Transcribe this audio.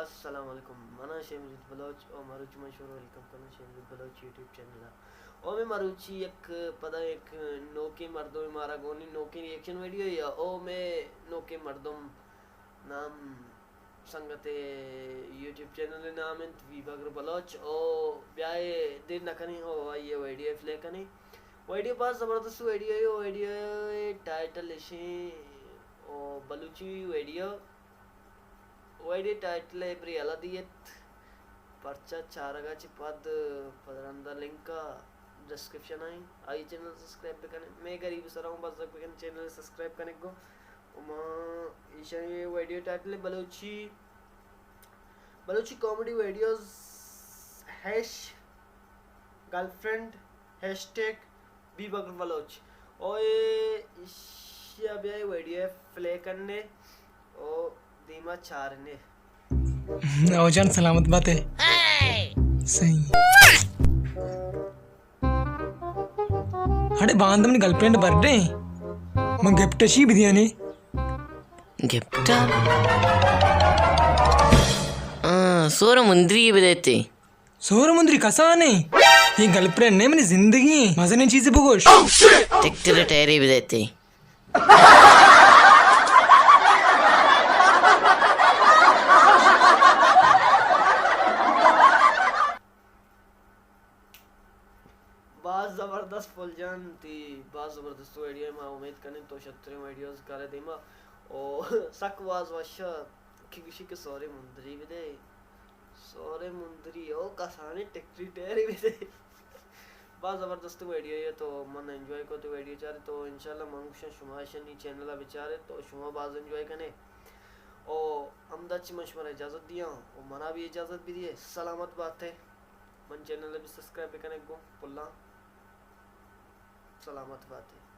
السلام علیکم، من آں شے مجید بلوچ، او مروچی من شمارا ویلکم کناں شے مجید بلوچ یوٹیوب چینل ءَ۔ او مئے مروچی یک پدا یک نوکیں مردمے مارا گونی نوکیں ریئیکشن ویڈیو یا او مئے نوکیں مردم نام سنگت یوٹیوب چینل نام انت وی بگر بلوچ۔ او بیائے دیر نہ کنیں او آئی ویڈیو پلے کنیں۔ ویڈیو باز زبردست ویڈیو ہے، او ویڈیو ٹائٹل اشیں او بلوچی ویڈیو۔ ویڈیو ٹائٹل ءَ بری یلہ دیت، پرچا چارگ ءَ چہ پد پدرندہ لنک ءَ ڈسکرپشن ءَ ایں، آئی چینل سبسکرائب بکن، مئے غریب سرا اوں بزگ بکن، چینل سبسکرائب کنگ گو۔ و ما ایشانی video title Balochi, Balochi comedy videos hash girlfriend hashtag بی بکر بلوچ۔ او اے ایشی ءَ بیا اے ویڈیو ءَ پلے کننے او دیما چارنے۔ او جان سلامت باتے۔ صحیح۔ اڑے باند منی گرل فرینڈ برتھ ڈے، من گفٹ اشی بدیانے۔ گفٹ؟ آ، سور مندری بدیتے۔ سور مندری کسانے؟ یہ گرل فرینڈ نہیں، منی زندگی ہے۔ مزنیں چیزے بگوش۔ ٹکر ٹائرے بدیتے۔ باز زبردست پل جان، تی باز زبردست ویڈیو، ما امید کنیں تو شتریں ویڈیوز کارے دیما۔ او سک باز وش کہ گوشی کہ سورے مندری بدے، سورے مندری او کسانی ٹکری ٹیری بدے۔ باز زبردست ویڈیو ہے، تو من انجوائے کو تو ویڈیو چارے تو انشاءاللہ من گوشاں شما اشانی چینل بچارے تو شما باز انجوائے کنے۔ او ہمدا چی من شما اجازت دیاں او منا بھی اجازت بدیے۔ سلامت باتے۔ من چینل بھی سبسکرائب بکنگ گوں پلاں۔ سلامت باتے۔